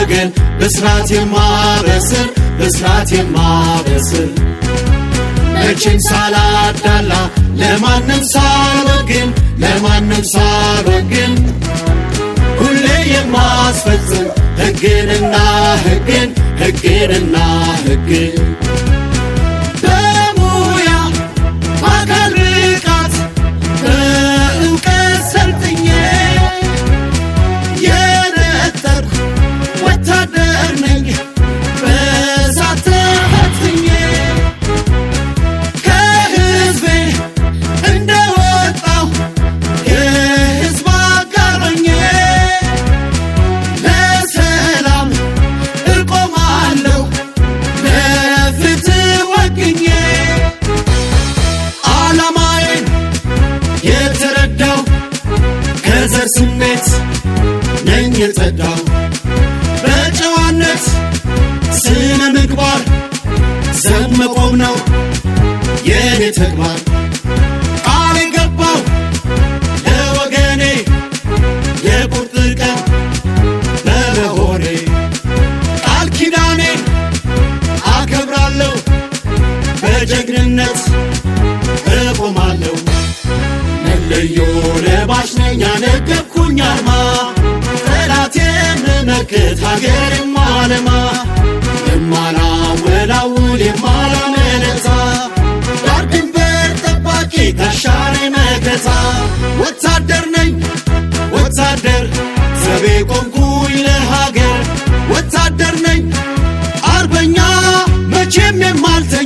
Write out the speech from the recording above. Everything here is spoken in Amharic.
ለወገን ብስራት የማበስር፣ ብስራት የማበስር፣ መቼም ሳላዳላ ለማንም ሳልወግን፣ ለማንም ሳልወግን፣ ሁሌ የማስፈጽም ሕግንና ሕግን፣ ሕግንና ሕግን። በሙያ በአካል ብቃት በእውቀት ሰልጥኜ የነጠርኩ ወታደር ነኝ በእሳት ተፈትኜ። ከሕዝቤ እንደወጣሁ የሕዝብ አጋር ሆኜ ለሰላም እቆማለሁ ለፍትህ ወግኜ። ዓላማዬን የተረዳው ከዘር ስሜት ነኝ የጸዳው፣ በጨዋነት ስነ ምግባር ዘብ መቆም ነው የኔ ተግባር። ቃል የገባው ለወገኔ የቁርጥ ቀን በመሆኔ ቃል ኪዳኔን አከብራለሁ፣ በጀግንነት እቆማለሁ። መለዮ ለባሽ ነኝ ያነገብኩኝ አርማ፣ ጠላት የምመክት ሀገር የማለማ፣ የማላወላውል የማላመነታ፣ ዳር ድንበር ጠባቂ ጋሻ መከታ። ወታደር ነኝ ወታደር፣ ዘቤ ቆምኩኝ ለሀገር። ወታደር ነኝ አርበኛ መቼም የማልተኛ።